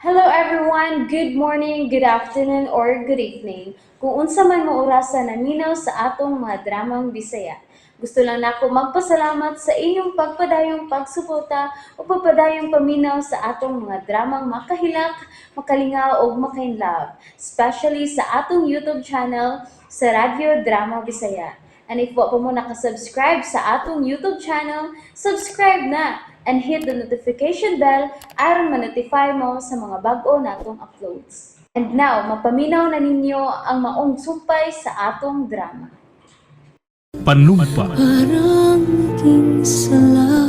Hello everyone! Good morning, good afternoon, or good evening. Kung unsa man mo orasa naminaw sa atong mga dramang Bisaya. Gusto lang nako magpasalamat sa inyong pagpadayong pagsuporta o pagpadayong paminaw sa atong mga dramang makahilak, makalingaw ug makainlove, especially sa atong YouTube channel sa Radyo Drama Bisaya. And if wa pa mo nakasubscribe sa atong YouTube channel, subscribe na and hit the notification bell aron ma-notify mo sa mga bag-o natong uploads. And now, mapaminaw na ninyo ang maong sumpay sa atong drama. Panumpa. Parang naging sala.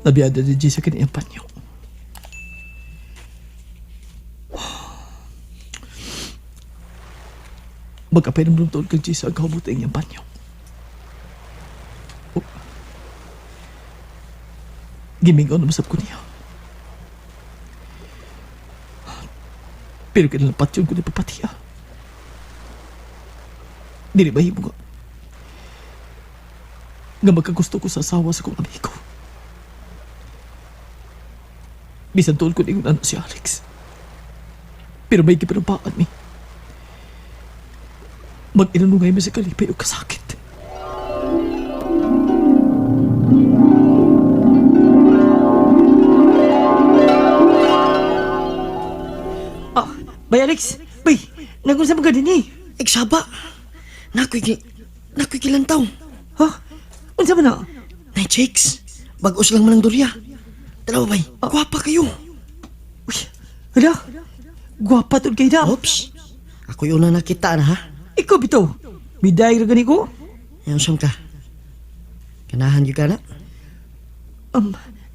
Nabiyada ni Jessica ni ang panyo. Magkapay ng tuon kang Jessa ang kahubot ang iyang panyo. Oh. Gimingaw na masab ko niya. Pero kailan patyon ko ni papatiya. Dili ba himo nga? Nga magkagusto ko sa asawa sa kong amigo. Bisan tuon ko ningon ano si Alex. Pero may gipanampaan mi. Mag-inanungay mi sa kalipay o kasakit. Ah, bay Alex, bay, nagunsa man ka din eh. Iksaba. Nakoy kilantaw. Ha? Unsa man na? Nay chicks. Bagos lang man ang durya. Tanaw bay. Gwapa kayo. Uy, hala. Gwapa tud kay na. Oops. Ako'y una nakita na ha. Ikaw bitaw. Miday ra gani ko. Ayaw siyam ka. Ganahan yun ka na.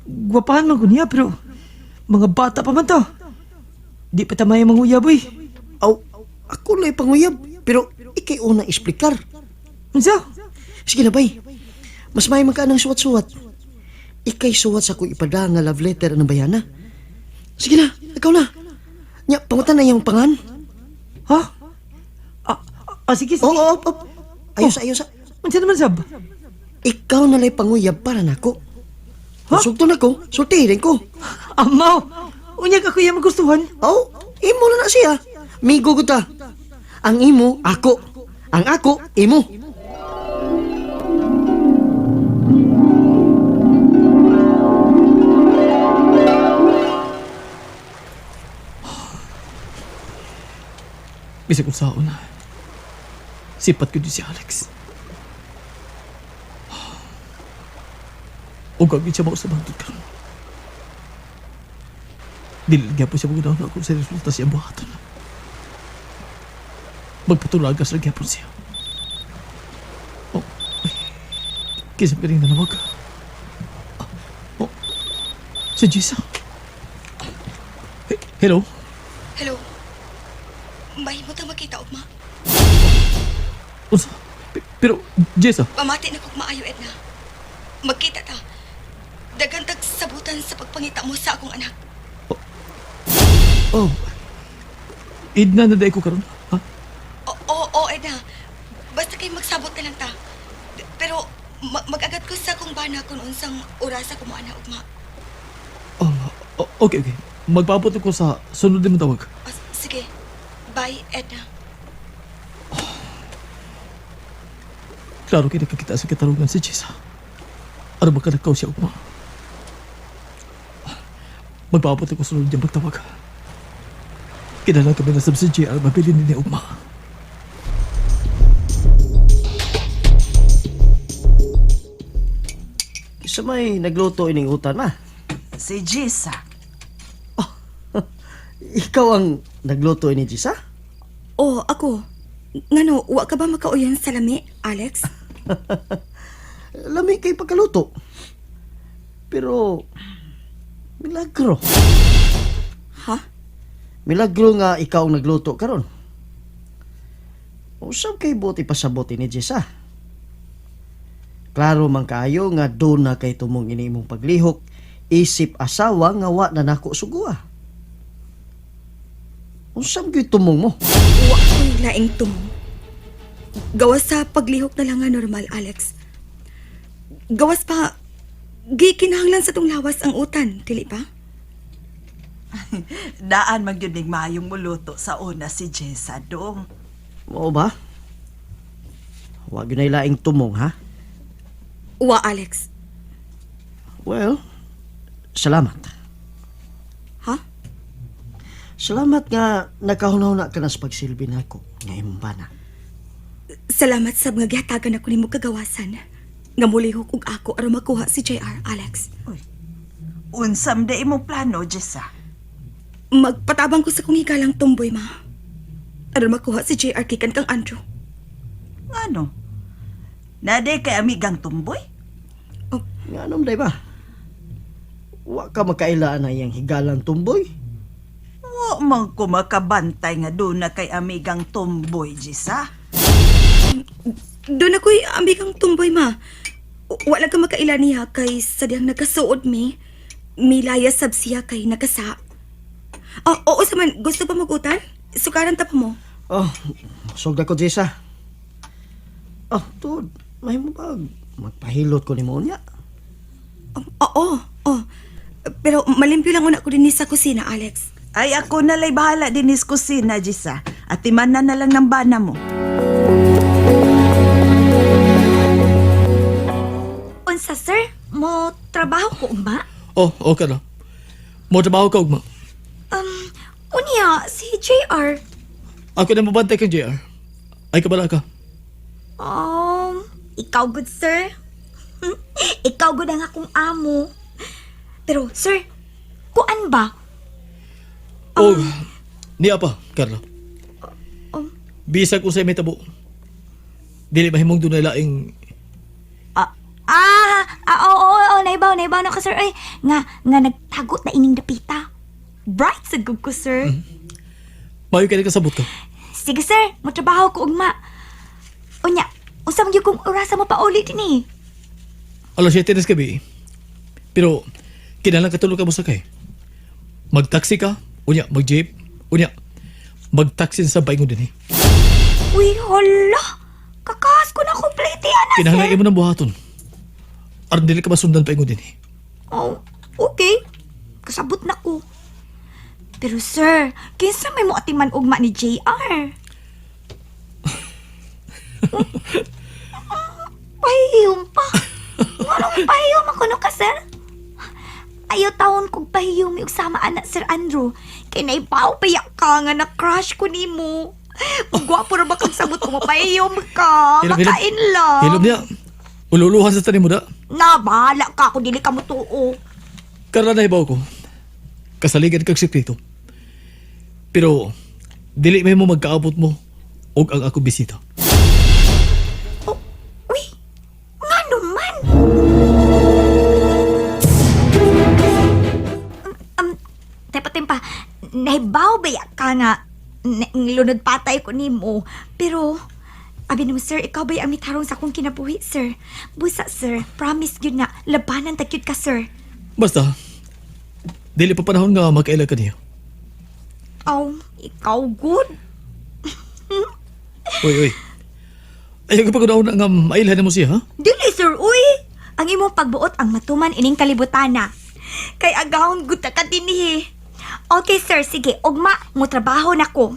Gwapahan man ko niya pero mga bata pa man to. Di pa tamay ang manguyab uy. Aw, ako na panguyab. Pero ikay una explicar. Unsa? Sige na bay. Mas may man ka ng suwat-suwat. Ikay suwat sa akong ipada nga love letter ng bayana. Sige na, ikaw na. Nya, pangutan na iyang pangan. Ha? Ah, ah, sige, sige. Oo, oo, oo. Ayos, ayos. Unsa naman sab? Ikaw na lay panguyab para nako. Ha? Sugto na ko, sultihin ko. Amaw! Unya ka kuya magustuhan. Oh, imo na na siya. Migo ko ta. Ang imo, ako. Ang ako, imo. Bisag kung saon na. Sipat ko din si Alex. O gagawin siya mausabang karon. Dili lang po siya magunaw na ako sa resulta siyang buhaton. Magpatulagas lang gyapon siya. Oh, ay. Kinsa pa rin nanawag. Oh, si Jisa. Hello? Hello. May mo ta makita ugma. Unsa? Pero, Jessa, Pamati na kog maayo, Edna. Magkita ta. Daghan tag sabutan sa pagpangita mo sa akong anak. Oh. Idna na day ko karon. Ha? Oo, oo, oo, Edna. Basta kay magsabot na lang ta. Pero mag-agad ko sa akong bana kung unsang orasa ko mo ana ugma. Oh, okay, okay. Magpaabot ko sa sunod din mo tawag. O, sige. Bye, Edna. Klaro kay nakakita sa katarungan si Jessa. Ano ba kanakaw siya ugma? Magpaabot ako sunod niyang magtawag. Kinala kami na sab si JR mabili ni ugma. Sa may nagluto ining utan ma. Si Jisa. Ikaw ang nagluto ini Jisa? Oh, ako. Ngano, wa ka ba makauyan sa lami, Alex? Lami kay pagkaluto. Pero milagro. Ha? Milagro nga ikaw ang nagluto karon. Usab kay buti pasabot ini Jisa. Klaro man kaayo nga doon na kay tumong ini imong paglihok isip asawa nga wa na nako sugua. Usab gyud tumong mo. Wa ko'y laing tumong. Gawas sa paglihok na lang nga normal, Alex. Gawas pa, gikinahanglan sa tong lawas ang utan, dili ba? Daan magyud ning maayong muluto sa una si Jessa dong. Mao ba? Wag yun ay laing tumong, ha? Wa, Alex. Well, salamat. Ha? Salamat nga nakahuna-huna ka na sa pagsilbi nako nga imong bana. Salamat sa mga gihatagan ako nimo kagawasan. Nga mulihok og ako aron makuha si JR, Alex. Uy. Unsam da imong plano, Jessa? Magpatabang ko sa kong higalang tomboy, ma. Aron makuha si JR kikan kang Andrew. Ngano? Nade kay amigang tumboy? Nga anom day ba? Wa ka makailaan na iyang higalang tumboy. Wa man ko makabantay nga doon na kay amigang tumboy, Jessa. Doon ako'y amigang tumboy, ma. Wala ka makaila niya kay sa diyang nagkasuod mi. Milaya sab siya kay nakasa. Oh, oo sa man, gusto pa magutan? Sukaran ta pa mo. Oh, sugda ko, Jessa. Oh, tuod, may mo ba? Magpahilot ko ni mo niya. Oh, oo, oh. Pero malimpyo lang una ko din sa kusina, Alex. Ay, ako na lay bahala din is kusina, Jessa. At timanan na lang ng bana mo. Unsa, sir? Mo trabaho ko, ma? Oh, okay na. Mo trabaho ka ugma. Unya, si JR. Ako na mabantay kang JR. Ay kabala ka. Ikaw good, sir. Ikaw good ang akong amo. Pero, sir, kuan ba? Oh, niya pa, Carla. Bisag usay may tabo. Dili mahimong dunay laing Ah, oo, oo, oo, naibaw, naibaw na ko, sir. Ay, nga nagtagot na ining dapita. Bright sa gug ko, sir. mayo kay kasabot ka. Sige, sir, motrabaho ko ugma. Unya, unsa man gyud kung orasa mo pauli dinhi? Alas 7 na sa gabi. Pero kinahanglan katulog ka mo sakay. Magtaxi ka, unya mag-jeep, unya magtaxi sa paingon dinhi. Uy, hala. Kakas ko na komplete ana, Kinahanglan sir. imo ng buhaton. Aron dili ka masundan paingon dinhi. Oh, okay. Kasabot na ko. Pero sir, kinsa may mo atiman ugma ni JR? Pahiyom pa. Nganong pahiyom ako no ka, sir? Ayaw taon kog pahiyom og sama ana, Sir Andrew. Kay naibaw pa ya ka nga na-crush ko nimo. Kung gwapo ra ba kang sabot ko, mapahiyom ka. Hilom, hilom. Makain lang. Hilom niya. Ululuhan sa tanim mo da. Na, bahala ka kung dili ka mo tuo. Karla na ibaw ko. Kasaligan kag sekreto. Pero dili may mo magkaabot mo og ang ako bisita. Oh, uy, nga naman. Tepa, tempa, nahibaw ba ya ka nga, lunod patay ko nimo. Pero, abi naman sir, ikaw ba ang mitarong sa akong kinabuhi, sir? Busa, sir, promise yun na, labanan ta gyud ka, sir. Basta dili pa panahon nga makaila ka niya. Oh, ikaw good. Uy, uy. Ayaw ka pag na nga mailhan mo siya, ha? Dili, sir, uy! Ang imong pagbuot ang matuman ining kalibutana. Kay agahon gud ta ka dinhi. Okay, sir, sige, ugma, mo trabaho na ko.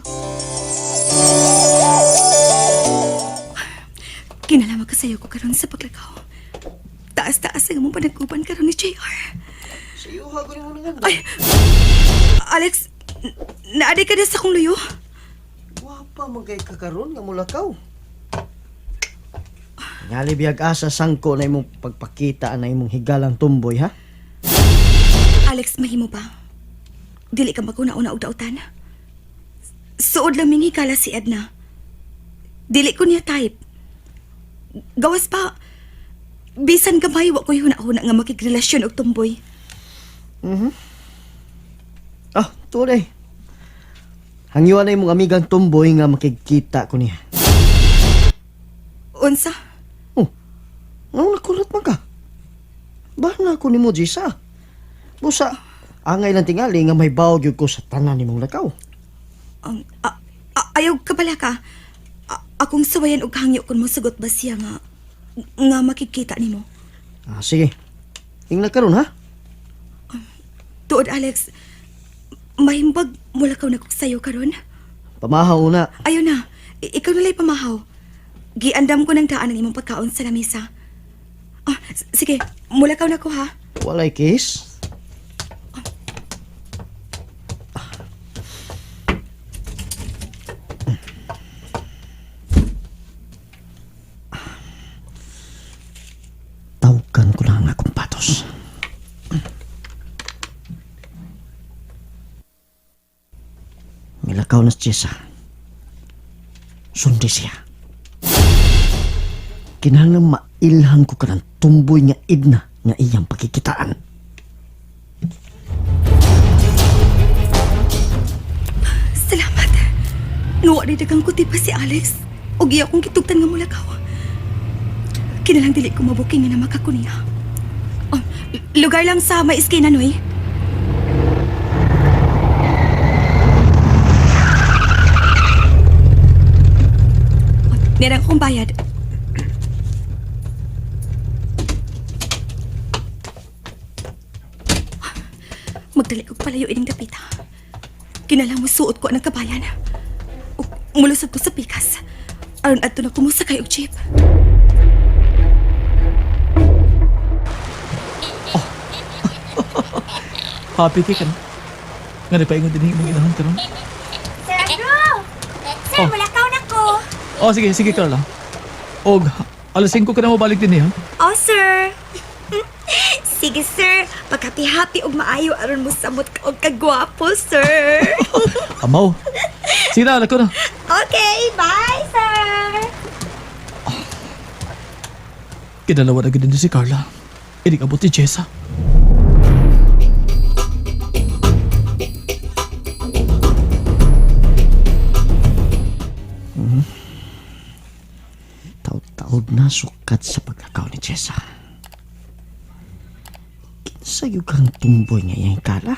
Kinalama ka sa'yo ko karon sa paglakaw. Taas-taas ang imong panagkupan karon ni JR. Siyuha ko ni mo nga. Ay, Alex, naaday ka na sa akong luyo. Wapa man kay kakaron nga mulakaw. Ngali biyag asa sangko na imong pagpakita na imong higalang tumboy ha. Alex, mahimo ba? Dili ka maguna-una og dautan. Suod lang ming hikala si Edna. Dili ko niya type. Gawas pa, bisan gamay wa ko'y huna-huna nga makigrelasyon og tumboy. Ah, tuod eh. Hangyuan na imong amigang tumboy nga makigkita ko niya. Unsa? Oh, nga nakurat man ka. Bah na ako nimo, Jisa. Busa, angay lang tingali nga may bawag yun ko sa tanan nimong lakaw. Ayaw ka pala ka. Akong suwayan og hangyo kung mosugot ba siya nga nga makikita nimo. Ah, sige. Ingna karon ha? Tuod Alex, Mahimbag mula kaw nagsayo karon. Pamahaw na. Ayo na, ikaw nalay pamahaw. Giandam ko ng daan ang imong pagkaon sa lamesa. Ah, sige, mula kaw na ko ha. Walay kiss. Tawgan ko na ang akong patos. Milakaw na si Jessa. Sundi siya. Kinahanglan mailhan ko kanang tumboy nga idna nga iyang pakikitaan. Salamat. Nuwa ni dagang kuti pa si Alex. Og iya akong gitugtan nga mulakaw. Kinalang dili ko mabuking nga na niya. Oh, lugar lang sa may iskina, Noy. Oh, Nerang akong bayad. Magdali ko palayo ining dapita. Kinalang mo suot ko ang kabayan. Ug mulusod ko sa pikas. Aron adto na kumusakay og jeep. Happy kay ka no? Nga nagpaingon din imong inahan karon. Sir Andrew! Sir, Oh. mulakaw na ko. Oh, sige, sige Carla. Og alas 5 ka na mabalik din eh, ha? Oh, sir. Sige, sir. Paghappy-happy ug maayo aron mo samot ka og kagwapo, sir. Amaw. Sige na, alak ko na. Okay, bye, sir! Kinalawa na gid din si Carla. Inig abot ni Jessa. Taod-taod na sukat sa paglakaw ni Jessa. Kinsa yun kang tumboy nga iyang kala?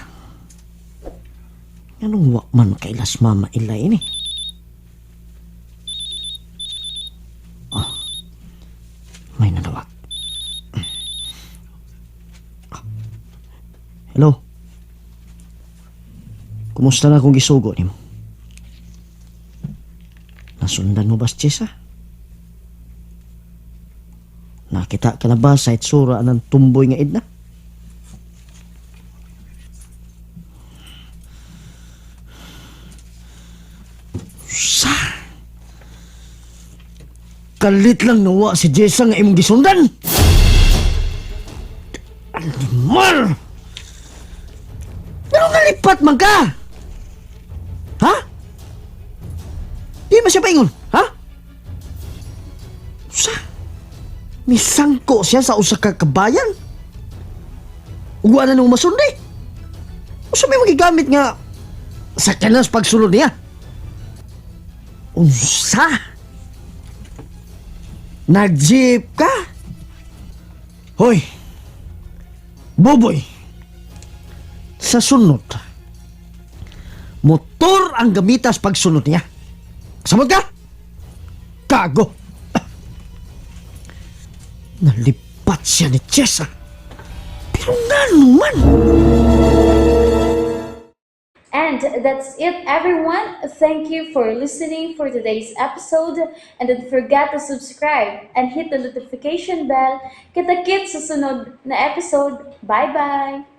Anong wa man kailas mama ilay ni? Oh, may nanawag. Ah. Hello? Kumusta na akong gisugo nimo? Nasundan mo ba si Jessa? Nakita ka na ba sa itsura ng tumboy nga idna? Sa! Kalit lang nawa si Jessa nga imong gisundan! Animal! Pero nalipat man ka! Ha? Di man siya paingon, ha? Sa? Misangko siya sa usa ka kabayan. Ug na nung masundi. Usa may magigamit nga sa kanas pagsulod niya. Unsa? Nag-jeep ka? Hoy! Boboy! Sa sunod, motor ang gamitas pagsunod niya. Samot ka? Kago! Nalipat siya ni Chesa. Pero nga naman! And that's it, everyone. Thank you for listening for today's episode. And don't forget to subscribe and hit the notification bell. Kita-kits sa sunod na episode. Bye-bye!